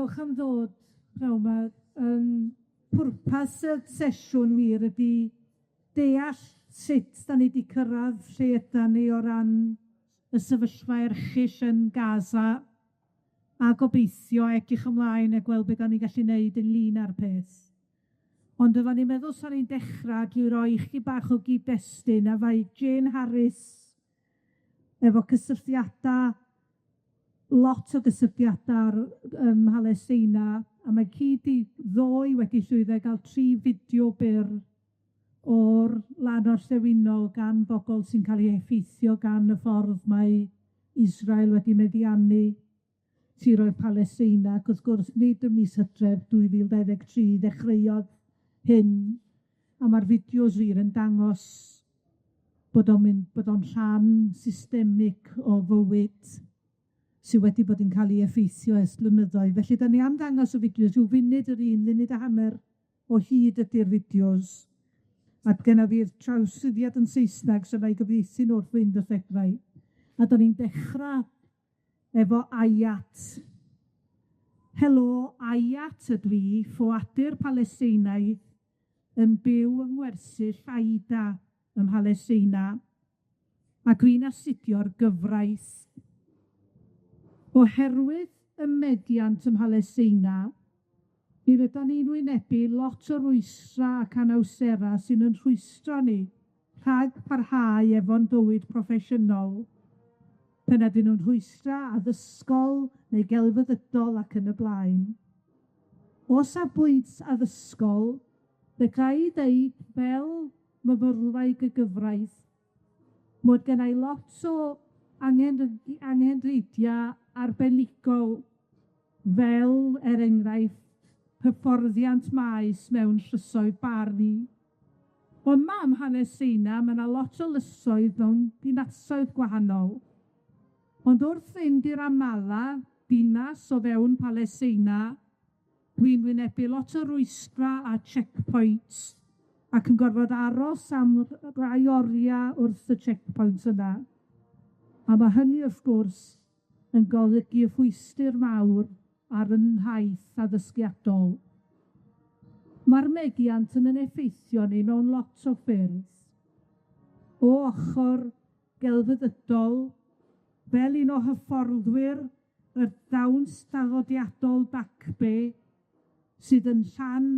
Diolch am ddod pnawn 'ma. Yym pwrpas y sesiwn wir ydi deall sut 'dan ni 'di cyrradd lle ydan ni o ran y sefyllfa erchyll yn Gaza, a gobeithio edrych ymlaen a gweld be' 'dan ni'n gallu neud ynglyn â'r peth. Ond oeddan ni'n meddwl 'sa ni'n dechra drwy roi chydig bach o gyd-destun a mae Jane Harris efo cysylltiada lot o gysylltiada ar ym Mhalesteina, a mae hi 'di ddoe wedi llwyddo i ga'l 3 fideo byr o'r lan orllewinol gan bobol sy'n ca'l eu effeithio gan y ffordd mae Israel wedi meddiannu tiroedd Palesteina, ac wrth gwrs nid ym mis Hydref 2023 ddechreuodd hyn, a ma'r fideos wir yn dangos bod o'n mynd bod o'n rhan systemig o fywyd sy wedi bod yn ca'l 'i effeithio ers blynyddoedd. Felly, 'dan ni am ddangos y fideos rhyw funud yr un, munud a hanner o hyd ydi'r fideos. A genna fi'r trawsgrifiad yn Saesneg, so wna i gyfieithu nhw wrth fynd os fedrai. A 'dan ni'n dechra efo Ayat. Helo, Ayat ydw i, ffoadur Palesteinaidd, yn byw yng ngwersyll Aida ym Mhalesteina, ac dwi'n astudio'r gyfraith. Oherwydd y meddiant ym Mhalesteina, mi rydan ni'n wynebu lot o rwystra ac anawstera sy'n yn rhwystro ni rhag parhau efo'n bywyd proffesiynol, pan ydyn nhw'n rhwystra addysgol neu gelfyddydol ac yn y blaen. O safbwynt addysgol, fe ga i ddeud fel myfyrwraig y gyfraith, mod gennai lot o angenrheidia arbenigol fel, er enghraifft, hyfforddiant maes mewn llysoedd barn. Yma ym Mhalesteina, ma' 'na lot o lysoedd mewn dinasoedd gwahanol. Ond wrth fynd i'r Ramallah, dinas o fewn Palesteina, dwi'n wynebu lot o rwystra a checkpoints ac yn gorfod aros am rai oria wrth y checkpoints yna. A ma' hynny, wrth gwrs, yn golygu rhwystyr mawr ar fy nhaith addysgiadol. Ma'r meddiant yn 'yn effeithio ni mewn lot o ffyrdd. O ochor gelfyddydol, fel un o hyfforddwyr y dawns traddodiadol Back-Bay, sydd yn rhan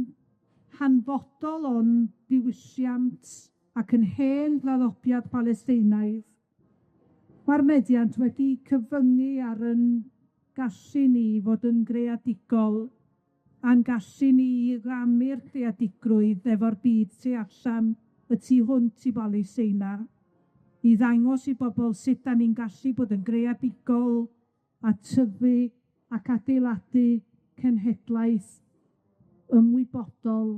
hanfodol o'n diwylliant ac yn hen draddodiad Palesteinaidd, ma'r meddiant wedi cyfyngu ar 'yn gallu ni i fod yn greadigol a'n gallu ni i rannu'r creadigrwydd efo'r byd tu allan, y tu hwnt i Balesteina, i ddangos i bobol sut 'dan ni'n gallu bod yn greadigol a tyfu ac adeiladu cenhedlaeth ymwybodol.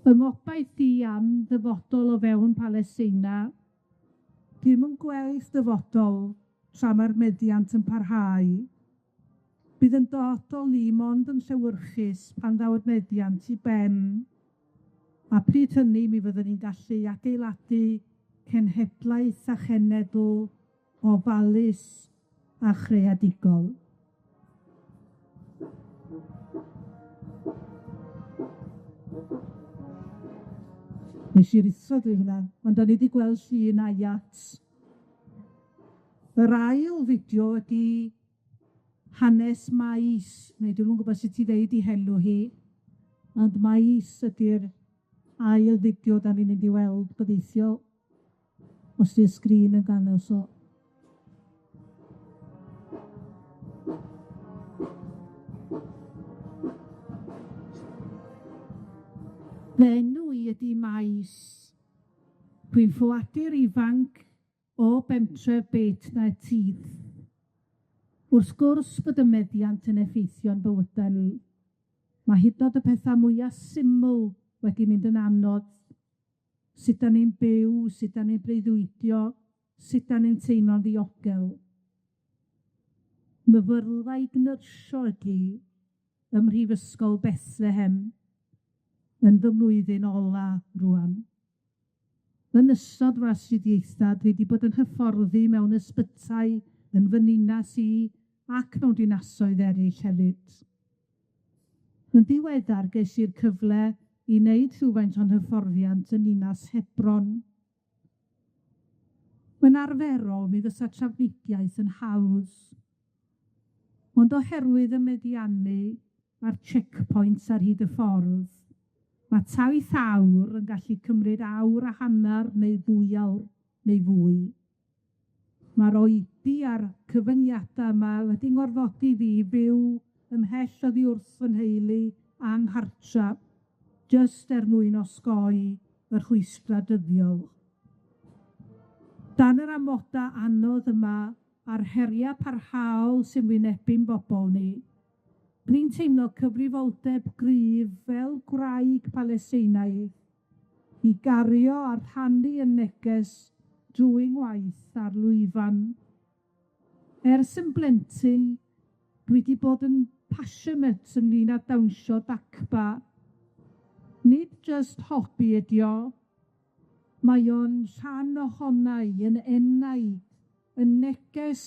Fy ngobaith i am ddyfodol o fewn Palesteina, dwi'm yn gweld dyfodol tra ma'r meddiant yn parhau. Bydd yn dyfodol ni mond yn llewyrchus pan ddaw'r meddiant i ben. A pryd hynny mi fyddwn ni'n gallu adeiladu cenhedlaeth a chenedl ofalus a chreadigol. Nes i ruthro drwy hwnna, ond 'dan ni 'di gweld llun Ayat. Yr ail fideo ydi hanes Mais, neu dwi'm yn gwbod sut i ddeud 'i henw hi, ond Mais ydi'r ail fideo 'dan ni'n mynd i weld gobeithio, os 'di'r sgrin yn dangos o. Fy enw i ydi Mais. Dwi'n ffoadur ifanc o bentref Beit Naetif. Wrth gwrs bod y meddiant yn effeithio'n bywyda ni. Ma' hyd yn o'd y petha mwya syml wedi mynd yn anodd. Sut 'dan ni'n byw, sut 'dan ni'n breuddwydio, sut 'dan ni'n teimlo'n ddiogel. Myfyrwraig nyrsio ydw i ym Mhrifysgol Bethlehem yn fy mlwyddyn ola rŵan. Yn ystod fy astudiaetha, dwi 'di bod yn hyfforddi mewn ysbytai yn fy ninas i ac mewn dinasoedd eraill hefyd. Yn ddiweddar ges i'r cyfle i wneud rhywfaint o'n hyfforddiant yn Ninas Hebron. Yn arferol, mi fysa trafnidiaeth yn hawdd, ond oherwydd y meddiannu a'r checkpoints ar hyd y ffordd, ma' taith awr yn gallu cymryd awr a hannar neu ddwy awr neu fwy. Ma'r oedi a'r cyfyngiada yma wedi ngorfodi fi i fyw ymhell oddi wrth fy nheulu a'n nghartra, jyst er mwyn osgoi y rhwystra dyddiol. Dan yr amoda anodd yma a'r heria' parhaol sy'n wynebu'n bobol ni, dwi'n teimlo cyfrifoldeb gryf fel gwraig Palesteinaidd i gario a rhannu 'yn neges drwy ngwaith ar lwyfan. Ers yn blentyn, dwi 'di bod yn passionate ynglyn â dawnsio dabka. Nid jyst hobi ydi o, mae o'n rhan ohona i, yn enau, yn neges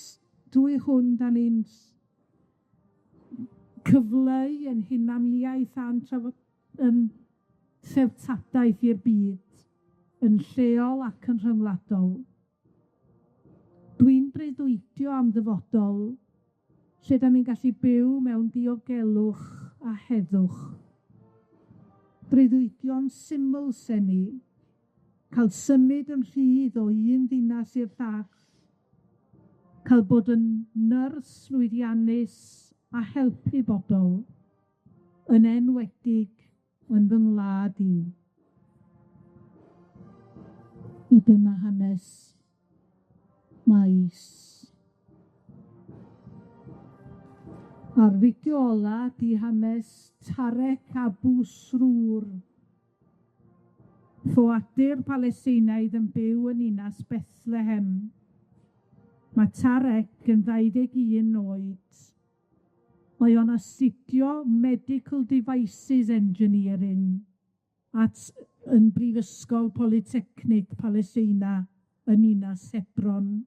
drwy hwn 'dan ni'n cyfleu 'yn hunaniaeth a'n yn treftadaeth i'r byd, yn lleol ac yn rhyngwladol. Dwi'n breuddwydio am ddyfodol lle 'dan ni'n gallu byw mewn diogelwch a heddwch. Breuddwydio'n syml sen i, cael symud yn rhydd o un ddinas i'r llall, cael bod yn nyrs lwyddiannus a helpu bobl, yn enwedig yn fy ngwlad i. I dyma hanes maes. A'r fideo ola 'di hanes Tarek Abu Srour, ffoadur Palesteinaidd yn byw yn Ninas Bethlehem. Mae Tarek yn 21 oed. Mae o'n astudio Medical Devices Engineering at yn Brifysgol Polytechnic Palesteina yn Ninas Hebron.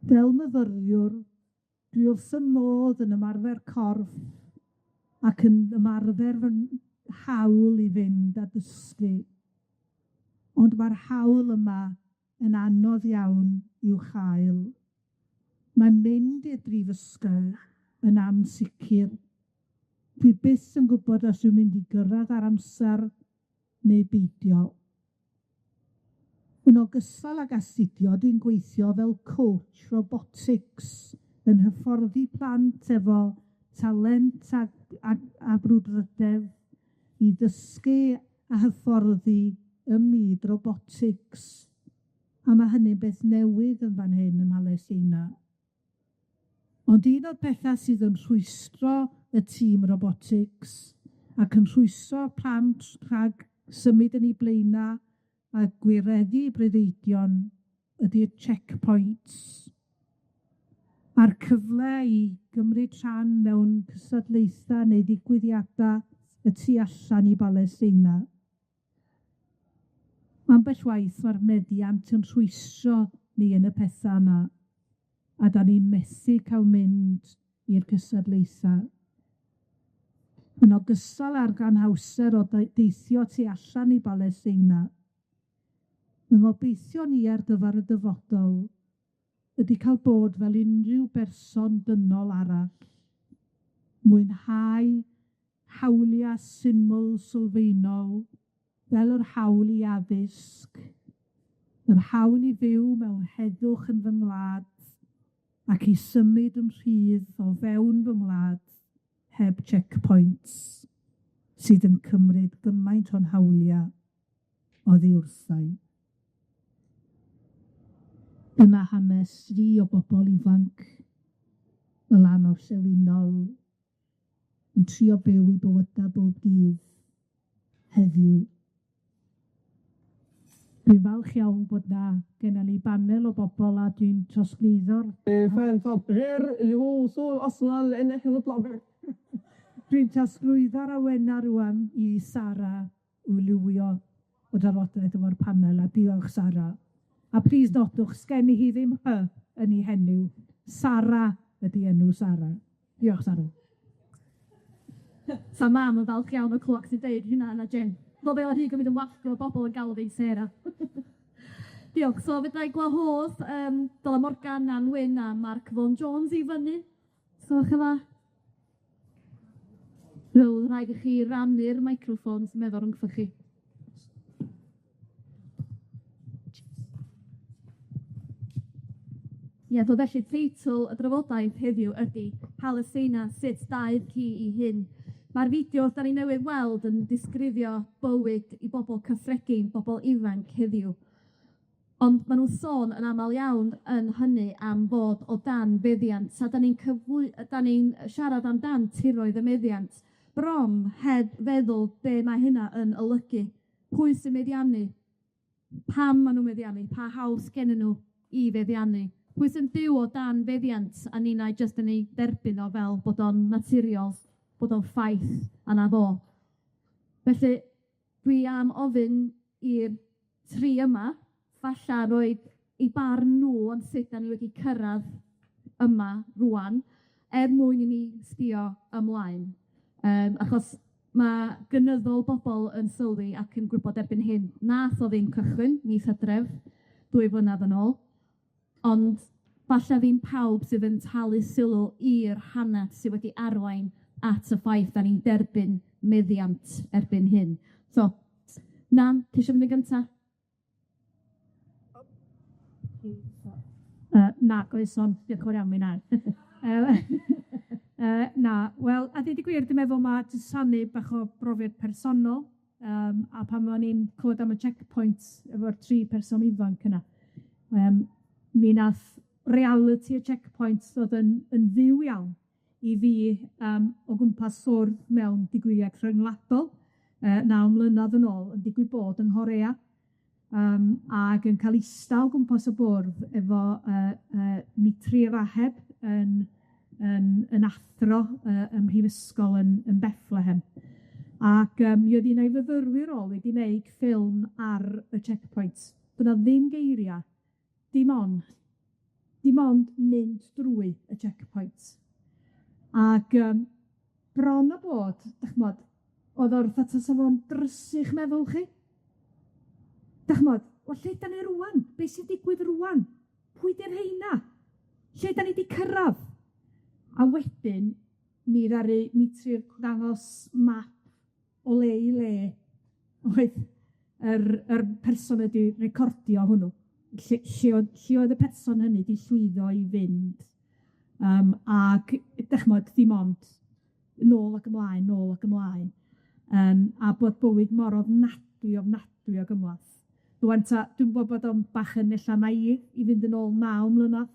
Fel myfyriwr, dwi wrth 'y modd yn ymarfer corff ac yn ymarfer fy hawl i fynd a dysgu. Ond ma'r hawl yma yn anodd iawn i'w chael. Mae'n mynd i'r brifysgol yn ansicir. Dwi byth yn gwbod os dwi'n mynd i gyrradd ar amser neu beidio. Yn ogystal ag astudio, dwi'n gweithio fel coach robotics yn hyfforddi plant efo talent a a a brwdfrydedd i ddysgu a hyfforddi ym myd robotics. A ma' hynny'n beth newydd yn fan hyn ym Mhalesteina. Ond un o'r petha sydd yn rhwystro y tîm robotics ac yn rhwystro plant rhag symud yn 'u blaena' a gwireddu breuddwydion ydi'r checkpoints. A'r cyfle i gymryd rhan mewn cystadlaetha neu ddigwyddiada y tu allan i Balesteina. Ambell waith ma'r meddiant yn rhwystro ni yn y petha yma, a 'dan ni'n methu ca'l mynd i'r cystadlaetha. Yn ogystal â'r ganhawster o deithio tu allan i Balesteina, fy ngobeithion i ar gyfer y dyfodol ydi cael bod fel unrhyw berson dynol arall, mwynhau hawlia' syml sylfaenol fel yr hawl i addysg, yr hawl i fyw mewn heddwch yn fy ngwlad, ac i symud yn rhydd o fewn fy ngwlad heb checkpoints sydd yn cymryd gymaint o'n hawlia' oddi wrtha i. Dyma hanes fi o bobol ifanc y lan orllewinol yn trio byw 'u bywyda bob dydd heddiw. Dwi'n falch iawn bod 'na gennon ni banel o bobol a dwi'n trosglwyddo'r... غير اللي هو وصول اصلا لان احنا نطلع Dwi'n trosglwyddo'r awena rŵan i Sara i lywio y drafodaeth efo'r panel, a diolch Sara. A plis nodwch, sgen i hi ddim hy yn 'i henw, Sara ydi enw Sara. Diolch Sara. Sa mam yn falch iawn o clwad chdi'n deud hynna 'na Jane. Fel be' o'dd hi'n gymryd yn wallgo o bobol yn galw fi'n Sarah. Diolch. So fedrai gwahodd yym Dylan Morgan, Nan Wyn a Mark Vaughan Jones i fyny. So chi'n dda? Fydd rhaid i chi rannu'r microffons, meddwl rhwngthoch chi. Ie, so felly teitl y drafodaeth heddiw ydi Palesteina, sut daeth hi i hyn? Ma'r fideo 'dan ni newydd weld yn disgrifio bywyd i bobol cyffredin, bobol ifanc heddiw. Ond ma' nw'n sôn yn amal iawn yn hynny am fod o dan fuddiant, a 'dan ni'n cyflwy- yy 'dan ni'n siarad amdan tiroedd y meddiant bron heb feddwl be' mae hynna yn olygu, pwy sy'n meddiannu, pam ma' nw'n meddiannu, pa hawl sgennyn nw i feddiannu, pwy sy'n byw o dan feddiant, a ninnau jyst yn ei dderbyn o fel bod o'n naturiol, bod o'n ffaith, a 'na fo. Felly, dwi am ofyn i'r tri yma, falla roid 'u barn nw am sut 'dan ni wedi cyrradd yma rŵan er mwyn i ni sbïo ymlaen. Yym achos ma' gynyddol bobol yn sylwi ac yn gwybod erbyn hyn, nath o ddim cychwyn mis Hydref 2 flynadd yn ôl, ond falla ddim pawb sydd yn talu sylw i'r hanas sy wedi arwain at y ffaith 'dan ni'n derbyn meddiant erbyn hyn. So, Nan, ti isio mynd yn gynta? Nag oes ond diolch yn fawr iawn mi wnâi. Na, wel, a deud y gwir, dwi'n meddwl ma' jyst rhannu bach o brofiad personol, a pan o'n i'n clywed am y checkpoints efo'r tri person ifanc yna, mi nath realiti y checkpoints ddod yn fyw iawn i fi o gwmpas cwrdd mewn digwyddiad rhyngwladol 9 mlynedd yn ôl yn digwydd bod yng Nghorea. Ag yn ca'l ista o gwmpas y bwrdd efo Mitri Raheb yn athro ym mhrifysgol yn Bethlehem. Ac mi oedd un o'i fyfyrwyr o wedi wneud ffilm ar y checkpoints. Do' 'na ddim geiria, dim ond mynd drwy y checkpoints. Ac bron a bod, 'dach ch'mod, o'dd o'r fatha tasa fo'n drysu'ch meddwl chi. Dach ch'mod, wel lle 'dan ni rŵan? Be' sy'n digwydd rŵan? Pwy 'di'r rheina? Lle 'dan ni 'di cyrradd? A wedyn, mi ddaru Mitri ddangos map o le i le oedd yr person wedi recordio hwnnw, lle oedd y person hynny 'di llwyddo i fynd. Ac 'dach ch'mod, dim ond nôl ac ymlaen, nôl ac ymlaen, a bod bywyd mor ofnadwy, ofnadwy o gymlath. Rŵan ta, dwi'n gwbod bod o'n bach yn ella naïf i fynd yn ôl 9 mlynadd,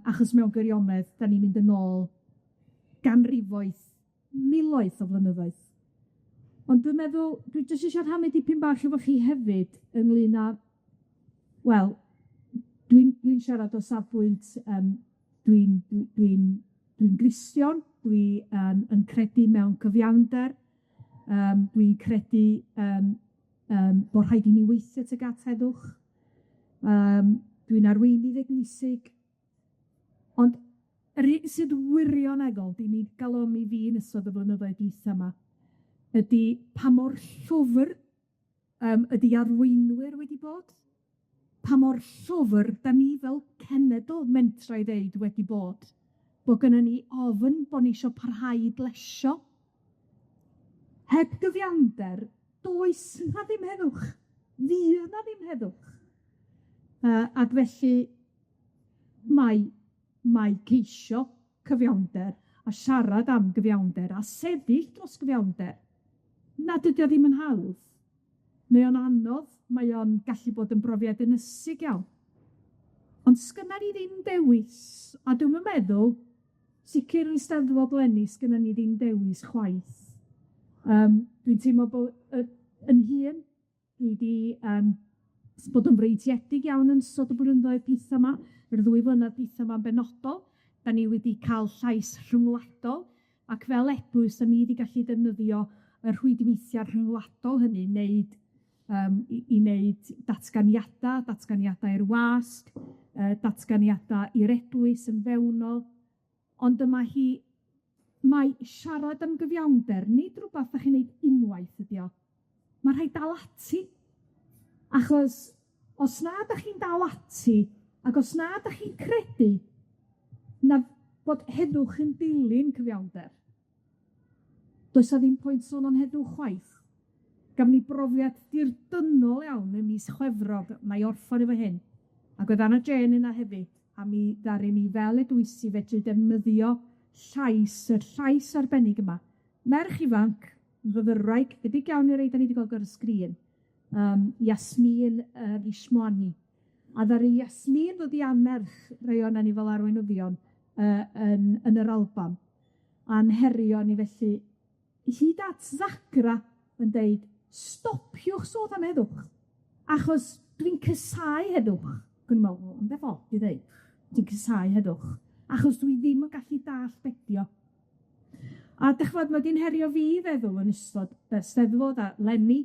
achos mewn gwirionedd, 'dan ni'n mynd yn ôl ganrifoedd, miloedd o flynyddoedd. Ond dwi'n meddwl, dwi jyst isio rhannu dipyn bach efo chi hefyd ynglyn â, wel, dwi'n siarad o safbwynt, dwi'n Gristion, dwi yn credu mewn cyfiawnder, dwi'n credu bo' rhaid i ni weithio tuag at heddwch, dwi'n arweinydd eglwysig, ond yr un sydd wirioneddol 'di mi galoni fi yn ystod y blynyddoedd dwytha 'ma ydi pa mor llwfr ydi arweinwyr wedi bod, pa mor llwfr 'dan ni fel cenedl mentra i ddeud wedi bod, bo' gynnon ni ofn bo' ni isio parhau i blesio. Heb gyfiawnder, does 'na ddim heddwch, fydd 'na ddim heddwch. Ac felly mae ceisio cyfiawnder a siarad am gyfiawnder a sefyll dros gyfiawnder, nad ydi o ddim yn hawdd. Mae o'n anodd, mae o'n gallu bod yn brofiad ynysig iawn. Ond sgynna ni ddim dewis, a dwi'm yn meddwl, sicr yn Eisteddfod leni, sgynna ni ddim dewis chwaith. Dwi'n teimlo bo' yn hun, dwi 'di bod yn freintiedig iawn yn ystod y blynyddoedd dwitha 'ma, yr ddwy flynedd dwitha 'ma'n benodol. Da ni wedi ca'l llais rhyngwladol, ac fel eglwys, da ni wedi gallu defnyddio y rhwydweithiau rhyngwladol hynny, i wneud datganiada, datganiada i'r wasg, datganiada i'r eglwys yn fewnol. Ond dyma hi, mae siarad am gyfiawnder, nid rwbath 'dach chi'n neud unwaith ydi o. Ma' rhaid dal ati, achos os na 'dach chi'n dal ati, ac os na 'dach chi'n credu na bod heddwch yn dilyn cyfiawnder, does 'a ddim pwynt sôn am heddwch chwaith. Gafon ni brofiad dirdynnol iawn ym mis Chwefrog, wna i orffan efo hyn, ac oedd Anna Jane yna hefyd, a mi ddaru ni fel eglwysi fedru defnyddio llais, y llais arbennig yma. Merch ifanc, fyfyrwraig, debyg iawn i'r rei 'dan ni 'di gweld ar y sgrin, yym Yasmin Rishwani. A ddaru Yasmin ddod i annerch rhai onan ni fel arweinyddion yy yn yn yr Alban, a'n herio ni felly hyd at ddagra yn deud, stopiwch sôn am heddwch, achos dwi'n casáu heddwch. Ac o'n i'n me'wl, wel, beth od i ddeud, dwi'n casáu heddwch, achos dwi ddim yn gallu dallt be' 'di o. A 'dach ch'mod, ma' 'di'n herio fi i feddwl yn ystod y Steddfod a leni,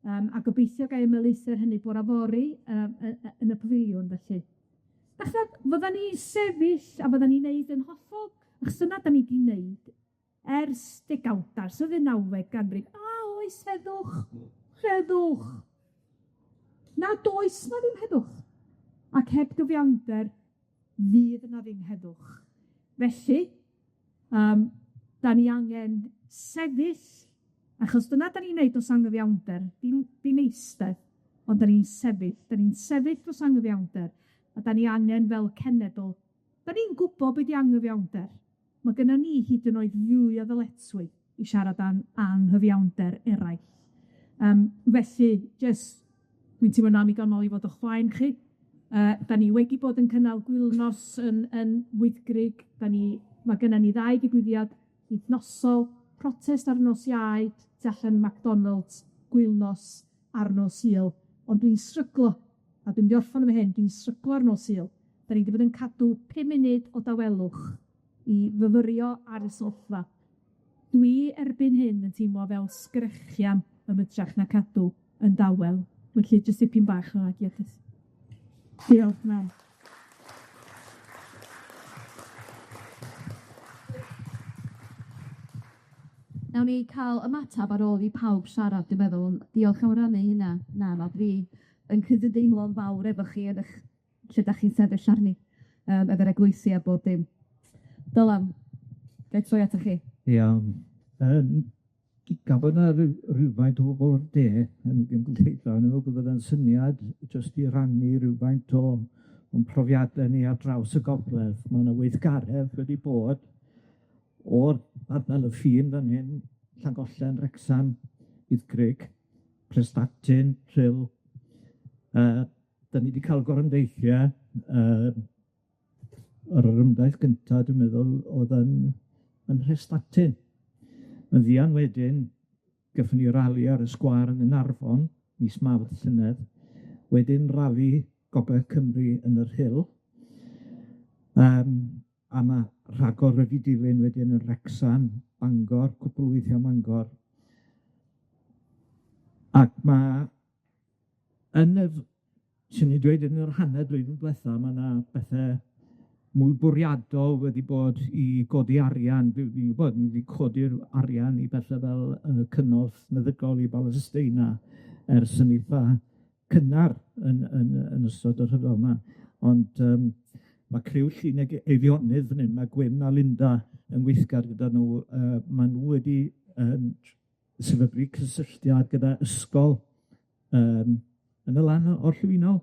yym a gobeithio gai ymelaethu ar hynny bora fory yy yy yn y pafiliwn felly. Dach ch'mod, fyddan ni'n sefyll a fyddan ni'n neud yn hollol, achos dyna 'dan ni 'di neud ers degawda, ers y ddeunawfed ganrif. A oes heddwch, heddwch. Na does 'na ddim heddwch, ac heb gyfiawnder fydd yna ddim heddwch. Felly, yym, 'dan ni angen sefyll, achos dyna 'dan ni'n neud dros angyfiawnder, dim dim eistedd, ond 'dan ni'n sefyll, 'dan ni'n sefyll dros angyfiawnder, a 'dan ni angen fel cenedl, 'dan ni'n gwbo be' 'di angyfiawnder. Ma' gynna ni hyd yn oed fwy o ddyletswydd i siarad am anghyfiawnder eraill. Yym felly, jyst dwi'n teimlo'n annigonol i fod o'ch blaen chi. 'Dan ni wedi bod yn cynnal gwylnos yn yn Wyddgrug, 'dan ni ma' gynna ni ddau digwyddiad wythnosol, protest ar nos Iau, tu allan i McDonalds, gwylnos ar nos Sul, ond dwi'n stryglo, a dwi'n mynd i orffan efo hyn, dwi'n stryglo ar nos Sul. 'Dan ni 'di bod yn cadw pum munud o dawelwch i fyfyrio ar y soffa. Dwi erbyn hyn yn teimlo fel sgrechian yn hytrach na cadw yn dawel, felly jyst dipyn bach o diolch. Diolch Mel. Nawn ni ca'l ymatab ar ôl i pawb siarad, dwi'n meddwl, ond diolch am rannu hynna. Na, ma' dwi yn cydymdeimlo'n fawr efo chi yn 'ych lle 'dach chi'n sefyll arni, yym efo'r eglwysi a bob dim. Dylan, gai troi atoch chi? Iawn. Yym gan bo' 'na rywfaint o bobol o'r de yn gymdeithas, o'n i'n meddwl bod o'n syniad jyst i rannu rywfaint o o'n profiade ni ar draws y gogledd. Ma' 'na weithgaredd wedi bod o'r ardal y ffin fan hyn, Llangollen, Wrecsam, Wyddgrug, Prestatyn, Rhyl. 'Dan ni 'di ca'l gorymdeithie yr orymdaith gynta, dwi'n meddwl, o'dd yn yn Mhrestatyn. Yn fuan wedyn, gathon ni rali ar y sgwâr yng Nghaernarfon, mis Mawrth llynedd, wedyn rali Gogledd Cymru yn y Rhyl. A ma' rhagor wedi dilyn wedyn yn Wrecsam, Bangor, cwpwl o weithiau ym Mangor. Ac ma' yn y swn i'n dweud yn yr hanner blwyddyn dwetha, ma' 'na bethe mwy bwriadol wedi bod i godi arian. Fi'n gwbod, ni 'di codi'r arian i bethe fel yy cymorth meddygol i Balesteina ers yn eitha cynnar yn yn yn ystod y rhyfel 'ma, ond yym ma' criw Llineg Eifionydd fan 'yn, ma' Gwyn a Linda yn weithgar gyda nw, ma' nw wedi yym sefydlu cysylltiad gyda ysgol yym yn y lan orllewinol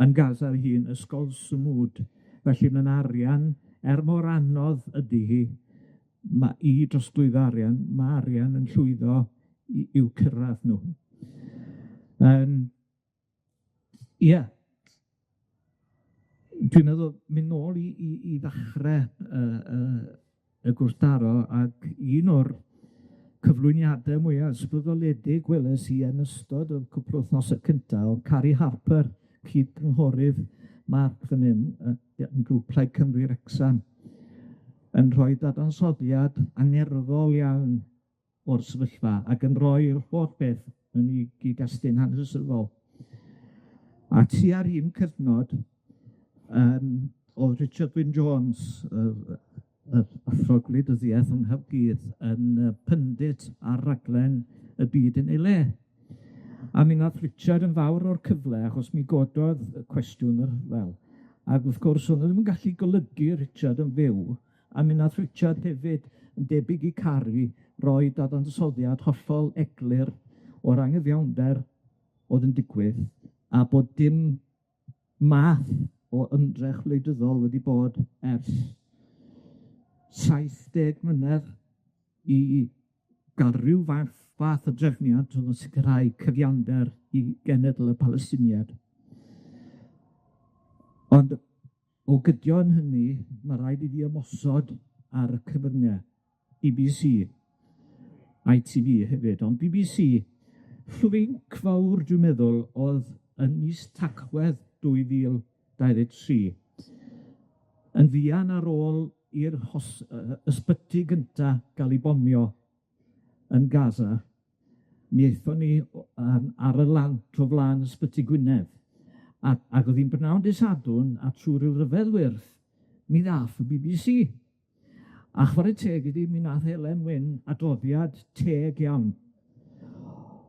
yn Gaza ei hun, Ysgol Samud. Felly ma' 'na arian, er mor anodd ydi hi, ma' i drosglwyddo arian, ma' arian yn llwyddo i i'w cyrradd nw. Ie. Dwi'n meddwl mynd nôl i i i ddachre yy yy y gwrthdaro ac un o'r cyflwyniade mwya ysbrydoledig weles i yn ystod y cwpwl o wythnose cynta o'dd Carrie Harper, cyd-gynghorydd Mark fan 'yn, yy yn grŵp Plaid Cymru Wrecsam, yn rhoi dadansoddiad angerddol iawn o'r sefyllfa ac yn roi'r holl beth yn 'i gyd-destun hanesyddol. A tua'r un cyfnod yym o'dd Richard Wyn Jones, yr yr athro gwleidyddiaeth yng Nghaerdydd yn yy pundit ar raglen Y Byd yn ei Le. A mi nath Richard yn fawr o'r cyfle, achos mi gododd y cwestiwn yr rhyfel, ac wrth gwrs o'dd nw ddim yn gallu golygu Richard yn fyw, a mi nath Richard hefyd, yn debyg i Cari, roi dadansoddiad hollol eglur o'r angyfiawnder o'dd yn digwydd, a bod dim math o ymdrech wleidyddol wedi bod ers 70 mlynedd i ga'l ryw fath fath o drefniant o'dd yn sicrhau cyfiawnder i genedl y Palestiniad. Ond o gydio yn hynny, ma' raid i fi ymosod ar y cyfrynge, BBC, ITV hefyd, ond BBC, fflinc fawr dwi'n meddwl o'dd yn mis Tachwedd 2023, yn fuan ar ôl i'r hos- yy ysbyty gynta ga'l 'i bomio yn Gaza, mi aethon ni o- yym ar y lawnt o fla'n Ysbyty Gwynedd, a ag o'dd 'i'n brynawn dy Sadwrn, a trw ryw ryfedd wyrth, mi ddath y BBC. A chware teg iddi, mi nath Elen Wyn adroddiad teg iawn.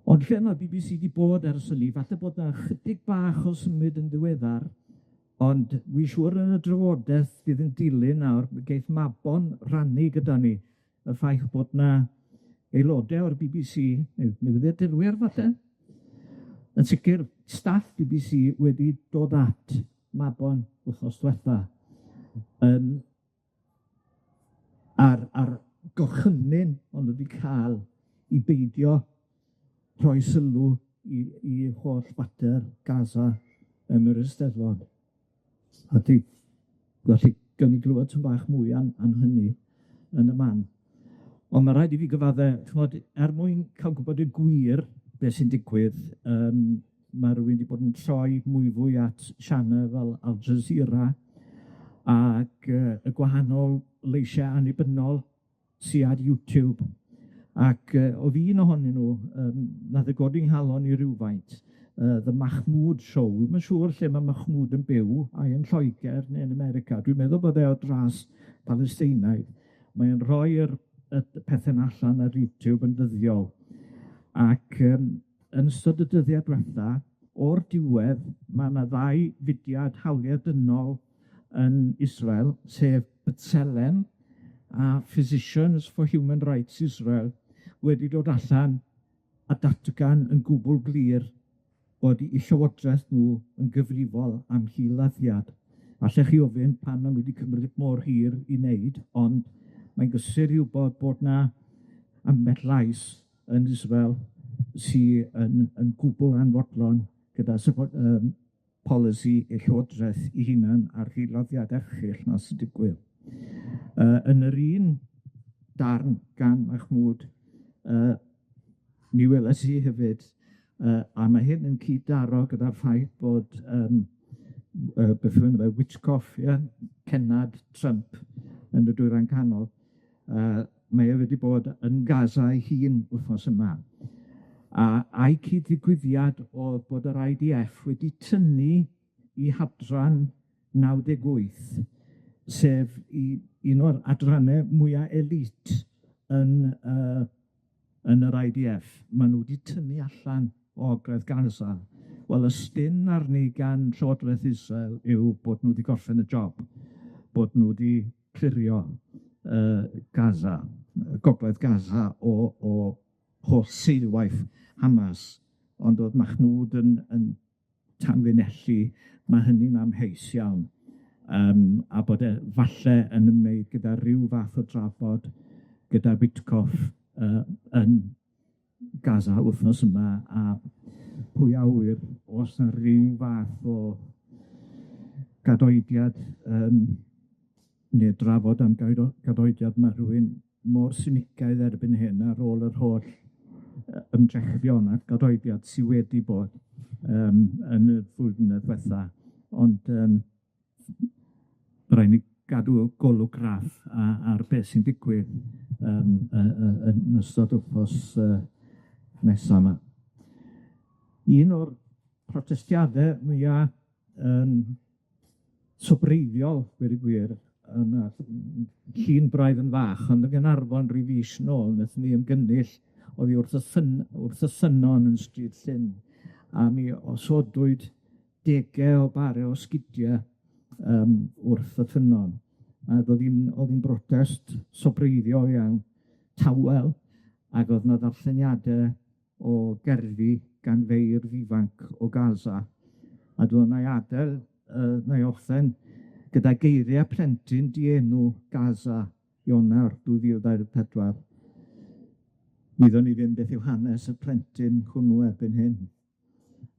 Ond lle ma'r BBC 'di bod ers hynny, falle bod 'na chydig bach o symud yn ddiweddar, ond wi siŵr yn y drafodeth fydd yn dilyn nawr, mi geith Mabon rannu gyda ni y ffaith bod 'na aelode o'r BBC, neu newyddiadurwyr falle, yn sicir staff BBC wedi dod at Mabon wthnos dwetha yn ar ar gorchymyn o'n nw 'di ca'l i beidio rhoi sylw i i holl fater Gaza yn yr Eisteddfod. A dwi felly gawn ni glwed tipyn bach mwy am am hynny yn y man. On' ma' raid i fi gyfadde, ch'mod, er mwyn ca'l gwbod y gwir be' sy'n digwydd, yym ma' rywun 'di bod yn troi mwyfwy at sianel fel Al Jazeera ag yy y gwahanol leisia' annibynnol sy ar YouTube, ac yy o'dd un ohonyn nw yym nath e godi 'nghalon i rywfaint yy The Mahmoud Show, dwi'm yn siŵr lle ma' Mahmoud yn byw, ai yn Lloeger ne' yn America, dwi'n meddwl bod e o dras Palesteinaidd, mae o'n rhoi'r y pethe 'na allan ar YouTube yn ddyddiol, ac yym yn ystod y dyddia' dwetha, o'r diwedd, ma' 'na ddau fudiad hawlie dynol yn Israel, sef B'Tselem a Physicians for Human Rights Israel, wedi dod allan a datgan yn gwbwl glir bod 'u llywodraeth nw yn gyfrifol am hil-laddiad. Allech chi ofyn pam ma' nw wedi cymryd mor hir i wneud, ond mae'n gysur i wbod bod 'na ambell lais yn Israel sy yn yn gwbwl anfodlon gyda safo- yym polisi y Llywodraeth 'i hunan a'r hil-laddiad erchyll 'na sy'n digwydd. Yy yn yr un darn gan Mahmoud yy mi weles i hefyd yy a ma' hyn yn cyd-daro gyda'r ffaith bod yym yy beth yw enw fe, Witkoff, ie, cenad Trump yn y Dwyrain Canol, yy mae e wedi bod yn Gaza ei hun wythnos yma. A a'i cyd-ddigwyddiad o'dd bod yr IDF wedi tynnu 'u hadran 98, sef i un o'r adrannau mwya elite yn yy yn yr IDF. Ma' nw 'di tynnu allan o Ogledd Gaza. Wel, y spin arni gan Llywodraeth Israel yw bod nw 'di gorffen y job, bod nw 'di clirio yy Gaza, Gogledd Gaza o o holl seilwaith Hamas, ond o'dd Mahmoud yn yn tanlinellu ma' hynny'n amheus iawn, yym a bod e falle yn ymwneud gyda ryw fath o drafod gyda Witkoff yy yn Gaza wythnos yma, a pwy a wyr o's 'na ryw fath o gadoediad yym ne' drafod am gadoediad ma' rhywun mor sinigaidd erbyn hyn ar ôl yr holl yy ymdrechion a gadoediad sy wedi bod yym yn y ddwy flynedd dwetha, ond yym ma' raid ni gadw golwg graff ar beth sy'n digwydd yym yy yy yn ystod wthnos yy nesa 'ma. Un o'r protestiade mwya yym sobreiddiol, gweud y gwir, yn yy llun braidd yn fach, ond yn Gaernarfon ryw fis nôl, nethon ni ymgynnull oddi wrth y ffyn- wrth y ffynnon yn Stryd Llyn, a mi osodwyd dege o bare o sgidie yym wrth y ffynnon, ag o'dd 'i'n o'dd 'i'n brotest sobreiddiol iawn, tawel, ag o'dd 'na ddarlleniade o gerddi gan feirdd ifanc o Gaza, a dwi me'wl wna i adel yy wna i orffen gyda geiria' plentyn dienw Gaza, Ionawr 2024. Wyddwn ni ddim beth yw hanes y plentyn hwnnw erbyn hyn,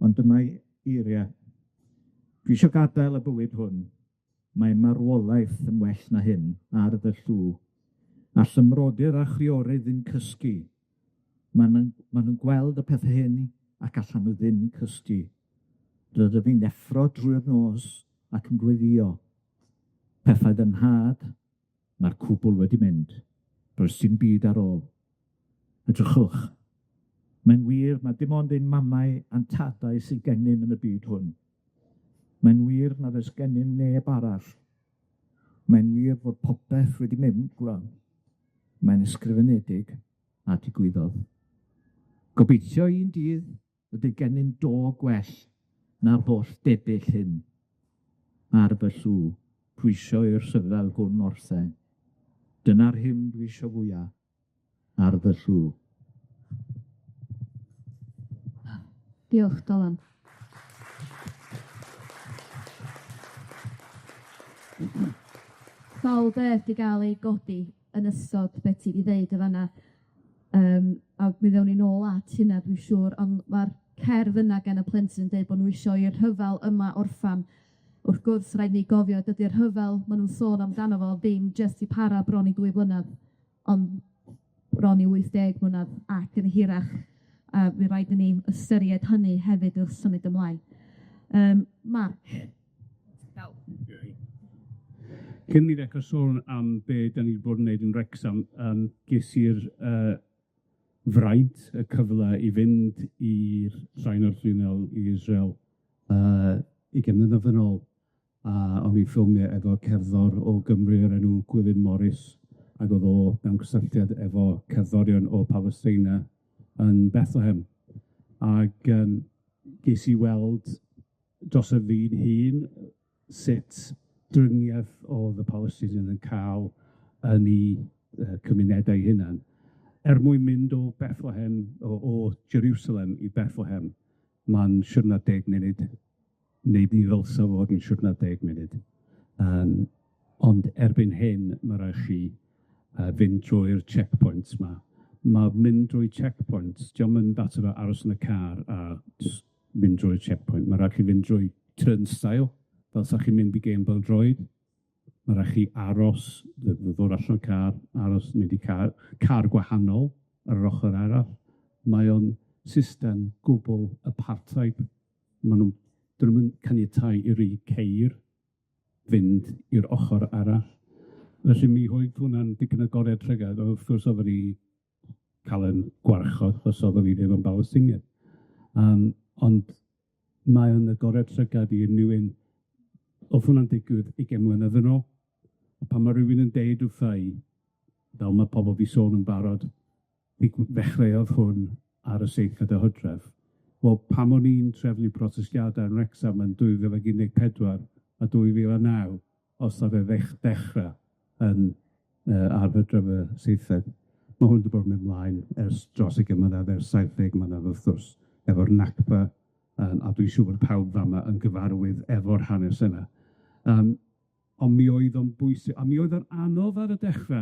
ond dyma'i eiria. Dwi isio gadael y bywyd hwn, mae marwolaeth yn well na hyn ar fy llw. All ymrodyr a chwiorydd ddim cysgu. Ma' nw'n ma' nw'n gweld y pethe hyn ac allan nw ddim cysgu. Rydw i'n neffro drwy'r nos ac yn gweddio. Pethau fy nhad, ma'r cwbl wedi mynd. Does dim byd ar ôl. Edrychwch, mae'n wir ma' dim ond ein mamau a'n tadau sydd gennym yn y byd hwn. Mae'n wir nad oes gennym neb arall. Mae'n wir fod popeth wedi mynd gwlan. Mae'n ysgrifenedig a digwyddodd. Gobeithio un dydd y bydd gennym do gwell na'r holl debyll hyn ar fy llw, pwysio i'r rhyfel hwn orffen. Dyna'r hyn dwi isio fwya ar fy llw. Diolch, Dylan. Sawl beth 'di ga'l ei godi yn ystod be' ti 'di ddeud yn fan 'na yym a mi ddown ni nôl at hynna dwi'n siŵr, ond ma'r cerdd yna gan y plentyn yn deud bo' nw isio i'r rhyfel yma orffan. Wrth gwrs, rhaid ni gofio dydi'r rhyfel ma' nw'n sôn amdano fo ddim jyst 'di para bron i dwy flynadd, ond bron i 80 mlynadd ac yn hirach, a mi raid i ni ystyried hynny hefyd wrth symud ymlaen. Yym Marc. Cyn mi ddechre sôn am be' 'dan ni 'di bod yn neud yn Wrecsam, yym ges i'r yy fraint, y cyfle i fynd i'r Llain Orllewinol i Israel yy ugian mlynedd yn ôl, a o'n i'n ffilmio efo cerddor o Gymru o'r enw Gwilym Morus, ag o'dd o mewn cysylltiad efo cerddorion o Palesteina yn Bethlehem, ag yym ges i weld dros y fi'n hun sut driniaeth o'dd y Palestiniaid yn ca'l yn 'u yy cymunedau eu hunan, er mwyn mynd o Bethlehem, o Jerusalem i Bethlehem, ma'n siwrna deg munud, neu mi ddylsa fod yn siwrna deg munud. Yym, ond erbyn hyn, ma' rai' chi yy fynd drwy'r checkpoints 'ma. Ma' mynd drwy checkpoints, dio'm yn fater o aros yn y car a js mynd drwy'r checkpoint, ma' raid chi fynd drwy turnstile, fel sa chi'n mynd i gêm bêl-droed. Ma' raid chi aros, ddod allan o'r car, aros, mynd i car car gwahanol ar yr ochor arall. Mae o'n system gwbl apartheid. Ma' nw'n 'dyn nw'm yn caniatáu i ry ceir fynd i'r ochor arall. Felly mi oedd hwnna'n dipyn o goriad llygad, ond wrth gwrs oedden ni ca'l 'yn gwarchod, achos oedden ni ddim yn Balestiniad. Yym ond mae o'n agoriad llygad i unrywun. O'dd hwnna'n digwydd ugian mlynedd yn ôl, a pan ma' rywun yn deud wrtha i, fel ma' pobol 'di sôn yn barod, ddechreuodd hwn ar y seithfed o Hydref. Wel, pan o'n i'n trefnu protestiadau yn Wrecsam yn 2014 a 2009, os nath e ddechra yn yy ar Hydref y seithfed, ma' hwn 'di bod yn mynd mlaen ers dros ugian mlynedd, ers 70 mlynedd wrth gwrs, efo'r Nakba, yym a dwi'n siŵr bod pawb fama yn gyfarwydd efo'r hanes yna. Yym ond mi oedd o'n bwysig, a mi oedd o'n anodd ar y dechre,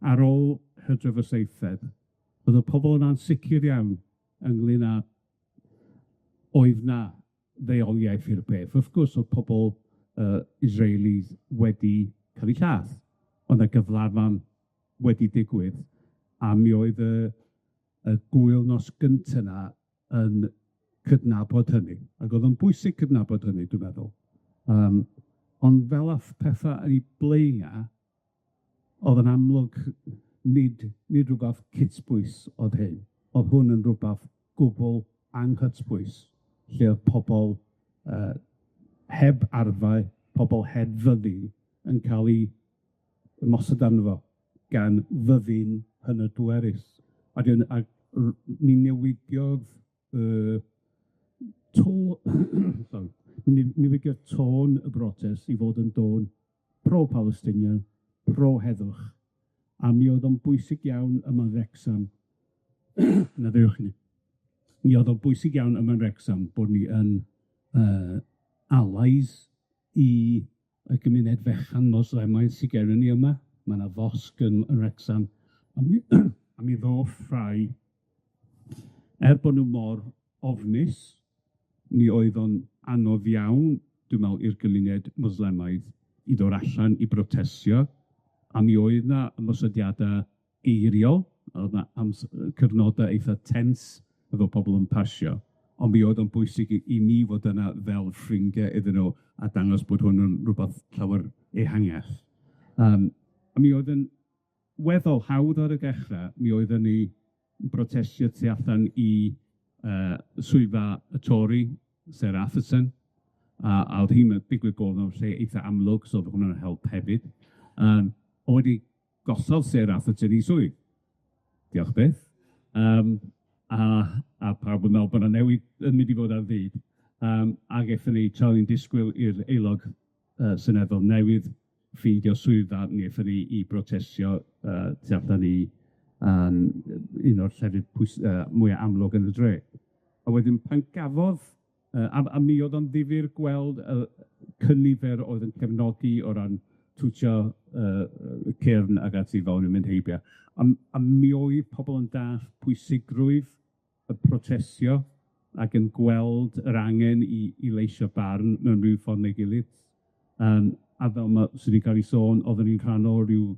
ar ôl Hydref y seithfed, o'dd y pobol yna'n sicir iawn ynglyn â oedd 'na ddeuoliaeth i'r peth. Wrth gwrs, o'dd pobol yy Israelis wedi ca'l 'u lladd, o'dd 'na gyflafan wedi digwydd, a mi oedd y y gŵyl nos gynta 'na yn cydnabod hynny, ac o'dd o'n bwysig cydnabod hynny, dwi'n meddwl. Yym ond fel ath petha yn 'u blaena', o'dd yn amlwg nid nid rwbath cytbwys o'dd hyn, o'dd hwn yn rwbath gwbwl anghytbwys, lle o'dd pobol yy heb arfau, pobol heb fyddin yn ca'l 'u ymosod arno fo gan fyddin hynod bwerus. Ag yn ag mi newidiodd y to- sori, mi newidiodd tôn y brotest i fod yn dôn pro-Palestinian, pro-heddwch, a mi oedd o'n bwysig iawn yma yn Wrecsam, maddeuwch i mi, mi oedd o'n bwysig iawn yma yn Wrecsam bod ni yn allies i y gymuned fechan Moslemaidd sy gennon ni yma. Ma' 'na fosg yn Wrecsam, a mi a mi ddoth rhai, er bo' nw mor ofnus, mi oedd o'n anodd iawn, dwi'n me'wl, i'r gymuned Moslemaidd i ddod allan i brotestio, a mi oedd 'na ymosodiada eiriol, a o'dd 'na cyfnoda eitha tense efo pobol yn pasio, ond mi oedd o'n bwysig i ni fod yna fel ffrindie iddyn nw a dangos bod hwn yn rwbath llawer ehangach. A mi oedd yn weddol hawdd ar y dechre, mi oedden ni yn brotestio tu allan i swyddfa y Tory, Sarah Atherton, a o'dd hi'n digwydd bod mewn lle eitha amlwg, so o'dd hwnna'n help hefyd. A wedi gosod Sarah Atherton i swydd, diolch byth. A pawb yn me'wl bo' 'na newid yn mynd i fod ar fyd. Ag ethon ni, tra o'n i'n disgwyl i'r aelod seneddol newydd ffeindio swyddfa, mi ethon ni i brotestio tu allan i un o'r llefydd mwya amlwg yn y dre. A wedyn pan gafodd a mi o'dd o'n ddifyr gweld y cynifer oedd yn cefnogi o ran twtio cyrn ag ati fel o'n nw'n mynd heibio. A mi oedd pobol yn dallt pwysigrwydd y protestio ac yn gweld yr angen i leisio barn mewn ryw ffordd neu gilydd. A fel ma' sy 'di ca'l 'i sôn, oedden ni'n rhan o ryw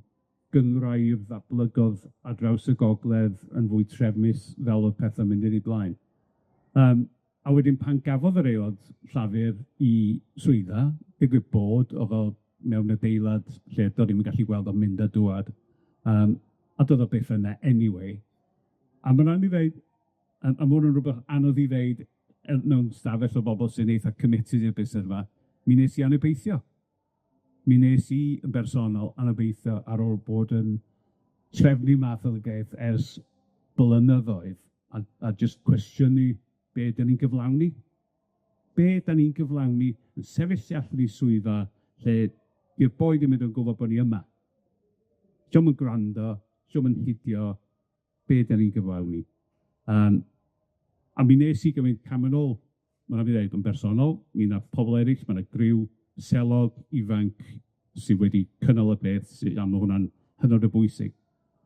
gynghrair ddatblygodd ar draws y gogledd yn fwy trefnus fel o'dd pethe'n mynd yn 'u blaen. A wedyn pan gafodd yr aelod Llafur 'i swyddfa, digwydd bod o'dd o mewn adeilad lle do'n i'm yn gallu gweld o'n mynd a dŵad, a do'dd o byth yna anyway. A ma' raid mi ddeud, a ma' hwn yn rwbeth anodd i ddeud mewn stafell o bobol sy'n eitha committed i'r busnes 'ma, mi wnes i anobeithio. Mi wnes i yn bersonol anobeithio ar ôl bod yn trefnu math o beth ers blynyddoedd a jyst cwestiynu be' 'dan ni'n gyflawni. Be' 'dan ni'n gyflawni yn sefyll tu allan i swyddfa lle dyw'r boi ddim yn gwbod bo' ni yma. Dio'm yn gwrando, dio'm yn hidio, be' 'dan ni'n gyflawni. A mi wnes i gymryd cam yn ôl, ma' raid fi ddeud, yn bersonol, mi nath pobol eryll, ma' 'na griw selog, ifanc, sydd wedi cynnal y peth, a ma' hwnna'n hynod o bwysig.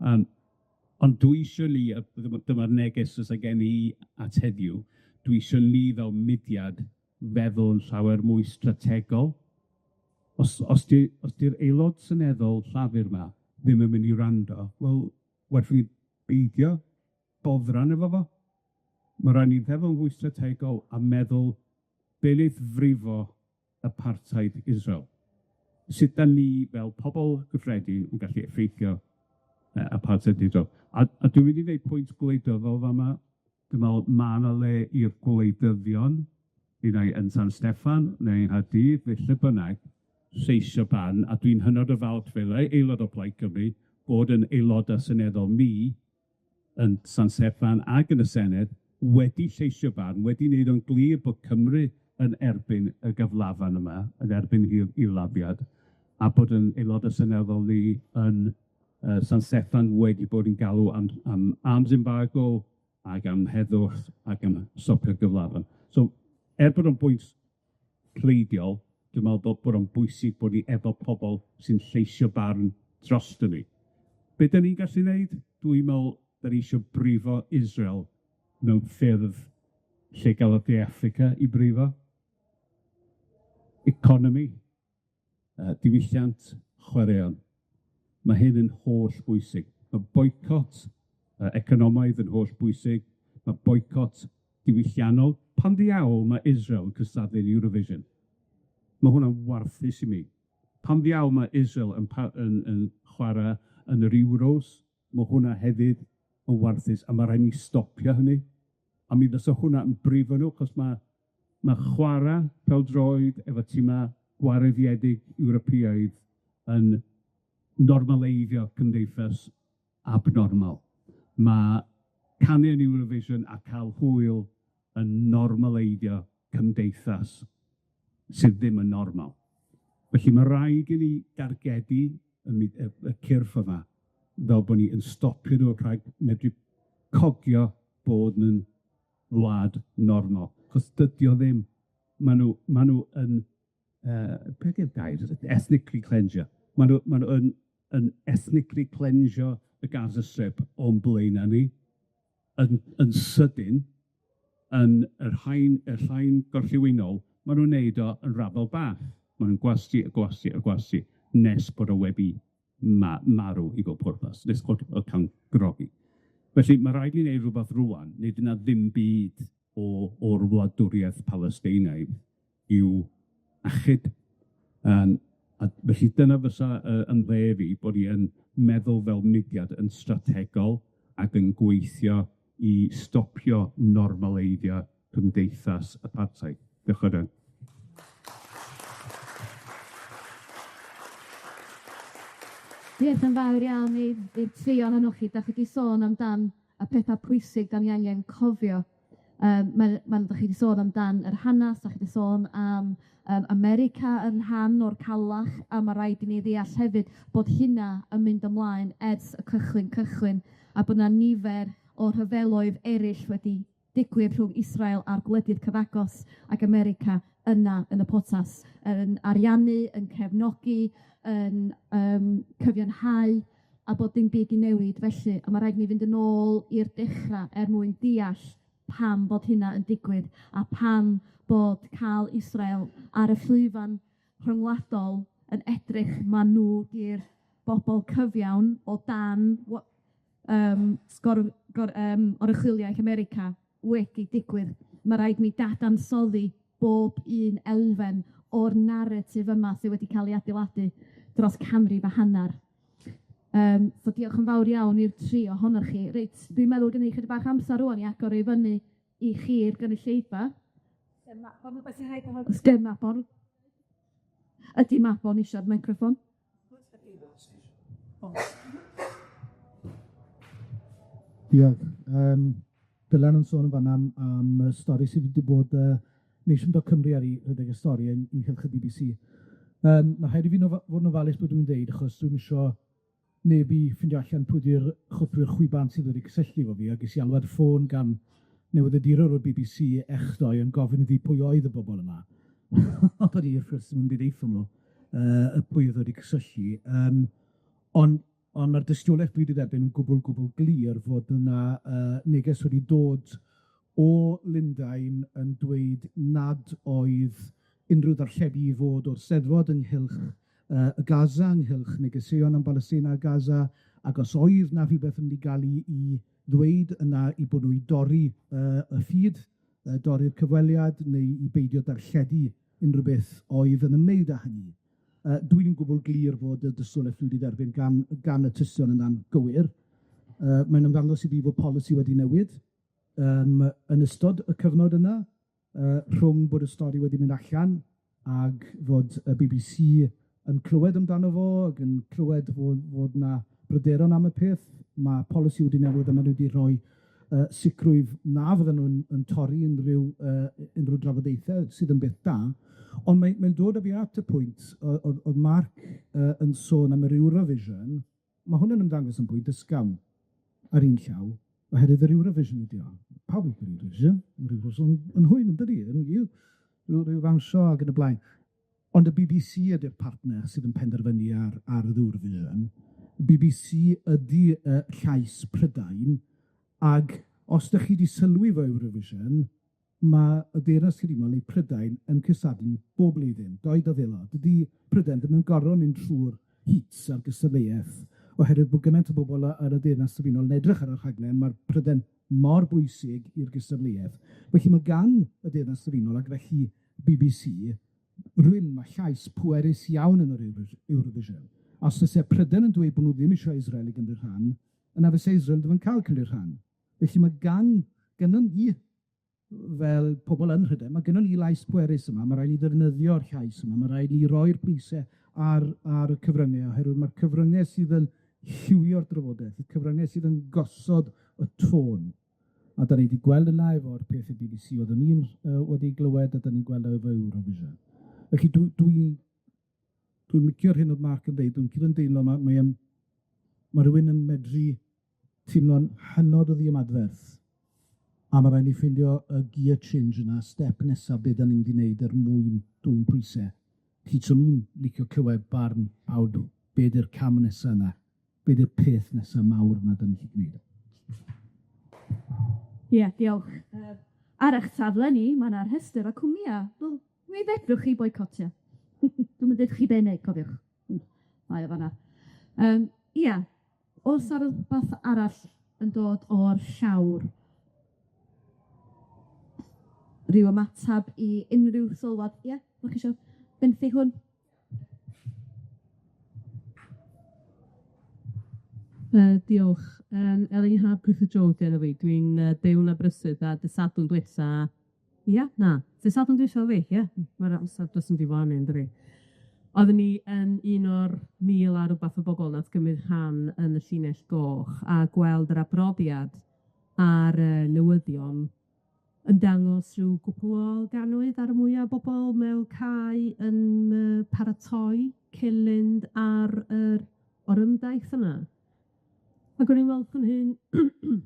Ond dwi isio ni, a dyma'r neges fysa gen i at heddiw, dwi isio ni fel mudiad feddwl yn llawer mwy strategol. Os 'di os 'di'r aelod seneddol Llafur 'ma ddim yn mynd i wrando, wel, werth i beidio boddran efo fo. Ma' raid ni feddwl yn fwy strategol a meddwl be' neith frifo apartheid Israel. Sut 'dan ni fel pobol gyffredin yn gallu effeithio apartheid Israel. A dwi'n mynd i ddeud pwynt gwleidyddol fa' 'ma. Dwi'n me'wl ma' 'na le i'r gwleidyddion, un ai yn San Steffan neu yng Nghaerdydd neu lle bynnag, lleisio barn, a dwi'n hynod o falch fel aelod o Plaid Cymru bod yn aeloda seneddol ni yn San Steffan ag yn y Senedd wedi lleisio barn, wedi wneud o'n glir bod Cymru yn erbyn y gyflafan yma, yn erbyn hil-laddiad, a bod yn aelodau seneddol ni yn San Steffan wedi bod yn galw am arms embargo ac am heddwch ac am stopio'r gyflafan. So, er bod o'n bwynt pleidiol, dwi'n meddwl bod o'n bwysig bod ni efo pobol sy'n lleisio barn droston ni. Be' 'dan ni'n gallu neud? Dwi'n me'wl 'dan ni isio brifo Israel mewn ffyrdd lle gafodd De Affrica 'i brifo. Economi, diwylliant, chwaraeon. Ma' hyn yn holl bwysig. Ma' boicot economaidd yn holl bwysig, ma' boicot diwylliannol. Pan ddiawl ma' Israel yn cystadlu yn Eurovision? Ma' hwnna'n warthus i mi. Pan ddiawl ma' Israel yn yn yn chwara yn yr Euros? Ma' hwnna hefyd yn warthus, a ma' raid ni stopio hynny. A mi fysa hwnna yn brifo nw, 'chos ma' chwara pêl-droed efo tima gwareddiedig Ewropeaidd yn normaleiddio cymdeithas abnormal. Ma' canu yn Eurovision a ca'l hwyl yn normaleiddio cymdeithas sydd ddim yn normal. Felly ma' raid i ni dargedu y mu- y y cyrff yma fel bo' ni yn stopio nw rhag medru cogio bod nw'n wlad normal, 'chos dydi o ddim. Ma' nw ma' nw yn be' 'di'r gair? Ethnically clensio. Ma' nw ma' nw yn yn ethnically clensio y Gaza Strip o'n blaena' ni yn sydyn, yn yr haen y llain gorllewinol, ma' nw'n neud o yn raddol bach. Ma' nw'n gwasgu a gwasgu a gwasgu nes bod o wedi marw i bob pwrpas, nes bod o ca'l grogi. Felly, ma' raid i ni neud rwbath rŵan, neu fy' 'na ddim byd o o'r wladwriaeth Palesteinaidd i'w achub. Yym a felly dyna fysa yy 'yn lle fi, bod ni yn meddwl fel mudiad yn strategol ac yn gweithio i stopio normaleiddio cymdeithas apartheid. Diolch yn fawr iawn. Diolch yn fawr iawn i i'r tri ohonoch chi. 'Dach chi 'di sôn amdan y petha pwysig 'dan ni angen cofio. Yym ma' ma'n 'dach chi 'di sôn amdan yr hanas, 'dach chi 'di sôn am yym America yn rhan o'r cawlach, a ma' raid i ni ddeall hefyd bod hynna yn mynd ymlaen ers y cychwyn cychwyn, a bo' 'na nifer o rhyfeloedd eryll wedi digwydd rhwng Israel a'r gwledydd cyfagos ac America yna yn y potas, yn ariannu, yn cefnogi, yn yym cyfiawnhau a bod dim byd 'di newid felly, a ma' raid ni fynd yn ôl i'r dechra er mwyn deall pam bod hynna yn digwydd a pam bod ca'l Israel ar y llwyfan rhyngwladol yn edrych ma' nw 'di'r bobol cyfiawn o dan sgor- gor- oruchwyliaeth America wedi digwydd. Ma' raid ni dadansoddi bob un elfen o'r naratif yma sy wedi ca'l 'i adeiladu dros canrif a hannar. So diolch yn fawr iawn i'r tri ohonoch chi. Reit, dwi'n meddwl gynna i chydig bach amsar rŵan i agor i fyny i chi'r gynulleidfa. O's gen Mabon? Ydi Mabon isio'r meicroffon? Diolch. Dylan yn sôn yn fan 'na am y stori sydd wedi bod Nation dot Cymru ar 'i rhedeg y stori yn ynghylch y Bee Bee See. Ma' rhaid i fi fod yn ofalus be' dwi'n deud, achos dwi'm isio neb i ffindio allan pwy 'di'r chwpwyr chwiban sydd wedi cysylltu efo fi, a ges i alwad ffôn gan newyddiadurwr o'r Bee Bee See echddoe yn gofyn i fi pwy oedd y bobol yma. Ond o'n i wrth gwrs ddim yn deutho nw y pwy oedd wedi cysylltu, ond ma'r dystiolaeth dwi 'di derbyn yn gwbwl gwbwl glir fod yna neges wedi dod o Lundain yn dweud nad oedd unrhyw ddarlledu i fod o'r Steddfod ynghylch y Gaza, ynghylch negeseuon am Balestina a Gaza, ac os oedd 'na rhywbeth yn mynd i ga'l 'i ddweud yna, 'u bod nw i dorri y feed, dorri'r cyfweliad, neu i beidio darlledu unrhyw beth oedd yn ymwneud â hynny. Dwi'n gwbwl glir fod y dystiolaeth dwi wedi derbyn gan y tystion yna'n gywir. Mae'n ymddangos i fi fod polisi wedi newid yn ystod y cyfnod yna, rhwng bod y stori wedi mynd allan ag fod y Bee Bee See yn clywed amdano fo, ac yn clywed fod 'na bryderon am y peth. Ma' polisi wedi newid a ma' nw wedi rhoi sicrwydd na fydden nw'n yn torri unrhyw drafodaethe, sydd yn beth da. Ond mae'n dod â fi at y pwynt o'dd Marc yn sôn am yr Eurovision. Ma' hwn yn ymddangos yn bwynt ysgafn ar un llaw, oherwydd yr Eurovision ydi o. Pawb yn licio Eurovision, ma' Eurovision yn hwyl yndydi, yn ryw ddawnsio ag yn y blaen. Ond y Bee Bee See ydi'r partner sydd yn penderfynu ar yr Eurovision. Bee Bee See ydi llais Prydain, ag os 'dach chi 'di sylwi fo Eurovision, ma' y Deyrnas Gyfunol neu Prydain yn cystadlu bob blwyddyn, doed a ddelo. Dydi Prydain ddim yn gorfod mynd trwy'r heats a'r gystadleuaeth, oherwydd bod gymaint o bobl ar y Deyrnas Gyfunol yn edrych ar y rhaglen, ma'r Prydain mor bwysig i'r gystadleuaeth. Felly ma' gan y Deyrnas Gyfunol, ac felly Bee Bee See, rym a llais pwerus iawn yn yr Eurovision. A os fyse Prydain yn dweud bod nhw ddim eisiau Israel i gymryd rhan, yna fyse Israel ddim yn cael cymryd rhan. Felly ma' gynnon ni, fel pobol yn Mhrydain, ma' gynnon ni lais pwerus yma, ma' raid ni ddefnyddio'r llais yma, ma' raid ni roi'r pwyse ar ar y cyfrynge, oherwydd ma'r cyfrynge sydd yn lliwio'r drafodaeth, y cyfrynge sydd yn gosod y tôn. A 'dan ni 'di gweld yna efo'r peth y BBC oeddwn i'n yy wedi glywed, a 'dan ni'n gweld o efo Eurovision. Felly dw dwi'n dwi'n licio'r hyn o'dd Mark yn deud, dwi'n cydymdeimlo ma' mae yn ma' rywun yn medru teimlo'n hynod o ddiymadferth, a ma' raid ni ffindio y gear change yna, step nesa, be' 'dan ni'n mynd i neud er mwyn dwyn pwyse. Felly swn i'n licio clywed barn pawb, be' 'di'r cam nesa yna? Be' 'di'r peth nesa mawr 'na 'dan ni 'llu gneud? Ie, diolch. Yy ar 'ych safle ni, ma' 'na rhestyr o cwmia. Wel, mi fedrwch chi boicotio. Dwi'm yn deud chi be' neud, cofiwch. Mae o fan 'na. Yym, ia, o's 'na rwbath arall yn dod o'r llawr? Ryw ymatab i unrhyw sylwad? Ie, 'dach chi isio benthyg hwn? Diolch. Yym Elin Haf Griffith Jones 'di enw fi. Dwi'n yy byw yn Aberystwyth a dy' Sadwrn dwetha, ia, na, dy' Sadwrn dwetha o'dd 'i, ie? Ma'r amsar jyst yn diflannu yndydi? Oeddwn i yn un o'r 1,000 a rwbath o bobol nath gymryd rhan yn y llinell goch a gweld yr adroddiad ar y newyddion yn dangos rhyw gwpwl o gannoedd ar y mwya o bobol mewn cae yn yy paratoi cyn mynd ar yr orymdaith yna. Ac o'n i'n me'wl wrth 'yn hun,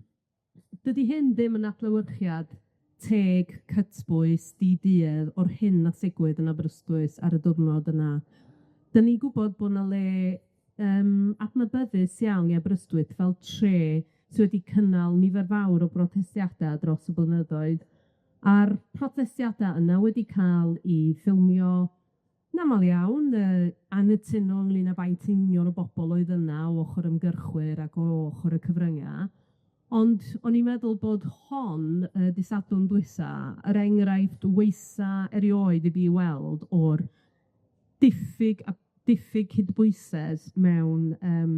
dydi hyn ddim yn adlewyrchiad teg, cytbwys, di-duedd o'r hyn nath ddigwydd yn Aberystwyth ar y diwrnod yna. 'Dan ni'n gwbod bo' 'na le yym adnabyddus iawn i Aberystwyth fel tre sy wedi cynnal nifer fawr o brotestiada dros y blynyddoedd, a'r protestiada yna wedi ca'l 'u ffilmio yn amal iawn, yy anghytuno ynglyn â faint union o bobol oedd yna o ochor ymgyrchwyr ac o ochor y cyfrynga', ond o'n i'n meddwl bod hon, yy dy' Sadwrn dwetha, yr enghraifft waetha erioed i fi weld o'r diffyg a diffyg cydbwysedd mewn yym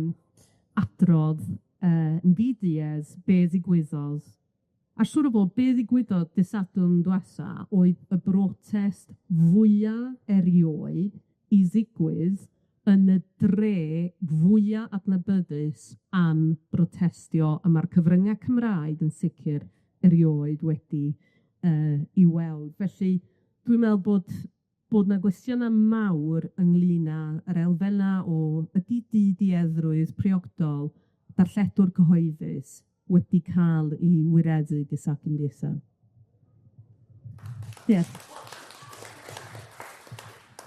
adrodd yy yn ddi-duedd be ddigwyddodd. A siŵr o fod, be ddigwyddodd dy' Sadwrn dwetha oedd y brotest fwya erioed i ddigwydd yn y dre fwya adnabyddus am brotestio, a ma'r cyfrynga' Cymraeg yn sicir erioed wedi yy 'i weld. Felly dwi'n meddwl bod bod 'na gwestiyna' mawr ynglyn â yr elfenna o ydi di-dueddrwydd priodol darlledwr cyhoeddus wedi ca'l 'i wireddu dy' Sadwrn dwetha. Diolch.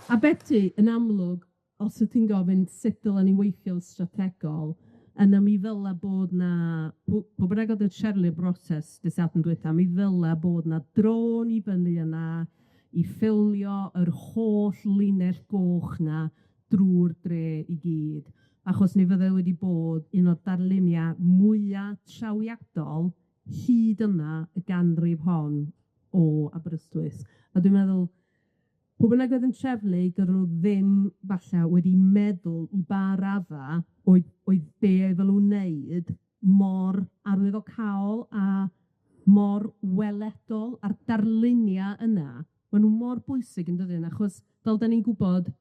A Beti, yn amlwg, os wyt ti'n gofyn sut dylen ni weithio'n strategol, yna mi ddyla bod 'na pw' bynnag o'dd yn trefnu'r broses dy' Sadwrn dwetha, mi ddyla bod 'na drôn i fyny yna i ffilmio yr holl linell goch 'na drw'r dre i gyd, achos mi fydde wedi bod un o'r darlunia' mwya trawiadol hyd yma y ganrif hon o Aberystwyth. A dwi'n meddwl pw' bynnag oedd yn trefnu, dydyn nw ddim falle wedi meddwl i ba radda oedd oedd be oedden nw'n wneud mor arwyddocaol a mor weledol, a'r darlunia' yna, ma' nw mor bwysig yndydyn, achos fel 'dan ni'n gwbod,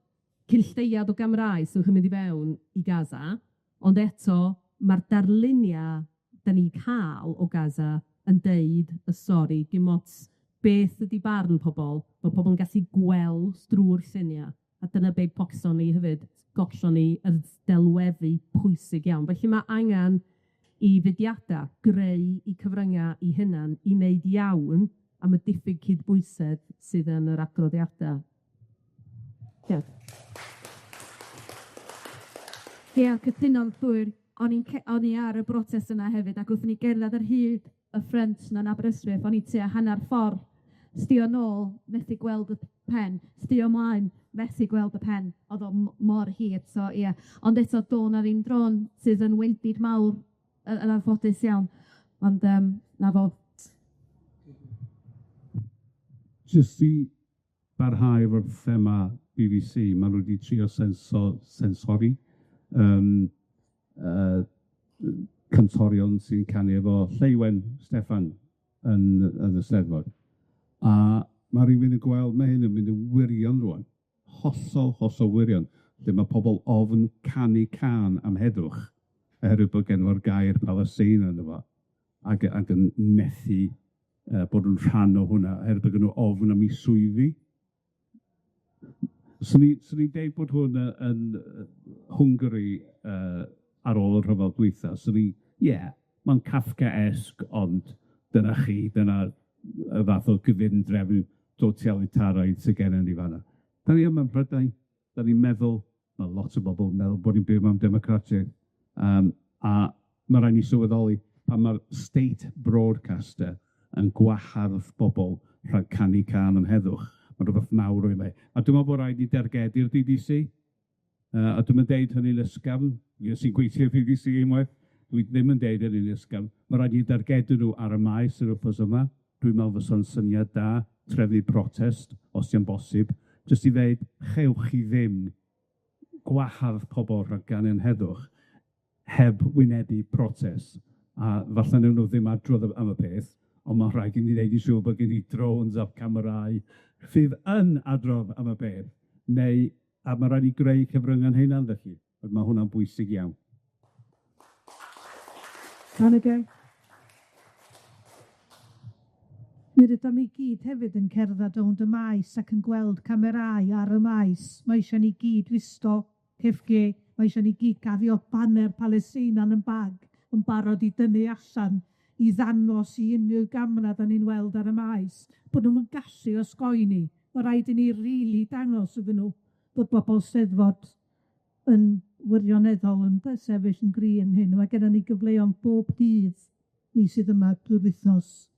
cyn lleiad o Gymraes sy'n cymryd i fewn i Gaza, ond eto ma'r darlunia' 'dan ni'n ca'l o Gaza yn deud y stori, dim ots beth ydi barn pobol, ma' pobol yn gallu gweld drw'r llunia', a dyna be' golson ni hefyd, gollon ni yr delweddu pwysig iawn. Felly ma' angan i fudiada greu 'u cyfrynga' 'u hunan i wneud iawn am y diffyg cydbwysedd sydd yn yr adroddiada. Diolch. Ia, cytuno'n llwyr. O'n i'n ce- o'n i ar y brotest yna hefyd, ac wrth i ni gerdded ar hyd y ffrynt 'na yn Aberystwyth, o'n i tua hannar ffordd sbio nôl, methu gweld y pen, sbio mlaen, methu gweld y pen, o'dd o mor hir, so ie. Ond eto, do' 'na ddim drôn, sydd yn wendid mawr yy yn anffodus iawn, ond yym 'na fo. Jyst i barhau efo'r thema BBC, ma' nw 'di trio senso sensori yym yy cantorion sy'n canu efo Lleuwen Steffan yn yn y Steddfod. A ma' rywun yn gweld ma' hyn yn mynd yn wirion rŵan, hollol, hollol wirion. lle ma' pobol ofn canu cân am heddwch oherwydd bod genno fo'r gair Palesteina ynddo fo, ag yn methu bod yn rhan o hwnna, oherwydd bod gynnu nw ofn am 'u swyddi. Swn i'n deud bod hwn yn Hwngari ar ôl y rhyfel dwytha, swn i, ie, ma'n Kafka-esque, ond dyna chi, dyna y fath o gyfundrefn totalitaraidd sy gennon ni fan 'na. 'Dan ni yma ym Mhrydain, 'dan ni'n meddwl, ma' lot o bobol yn meddwl bod ni'n byw mewn democratiaeth, a ma' raid ni sylweddoli pan ma'r state broadcaster yn gwahardd bobol rhag canu cân am heddwch, ma' rwbeth mawr o'i le. A dwi'n me'wl bo' raid ni dargedu'r Bee Bee See, a dwi'm yn deud hynny'n ysgafn, fues i'n gweithio i'r Bee Bee See unwaith, dwi ddim yn deud hynny'n ysgafn, ma' raid ni dargedu nw ar y maes yr wthnos yma, dwi'n me'wl fysa'n syniad da trefnu protest, os 'di o'n bosib, jyst i ddeud, chewch chi ddim gwahardd pobol rhag ganu am heddwch heb wynebu protest, a falle newn nw ddim adrodd am y peth, ond ma' rhaid i ni neud yn siŵr bod gen ni drones a camerâu sydd yn adrodd am y peth, neu a ma' raid ni greu cyfrynga'n hunan felly, a ma' hwnna'n bwysig iawn. Annika? Mi rydan ni gyd hefyd yn cerddad rownd y maes ac yn gweld camerâu ar y maes. Mae eisiau ni gyd wisgo keffkiyeh, mae eisiau ni gyd gario baner Palesteina yn 'yn bag yn barod i dynnu allan i ddangos i unryw gamra 'dan ni'n weld ar y maes, bod nw'm yn gallu osgoi ni. Ma' raid i ni rili dangos iddyn nw bod bobol Steddfod yn wirioneddol yn sefyll yn gry yn hyn. Mae gennon ni gyfleon bob dydd ni sydd yma drwy'r wythnos.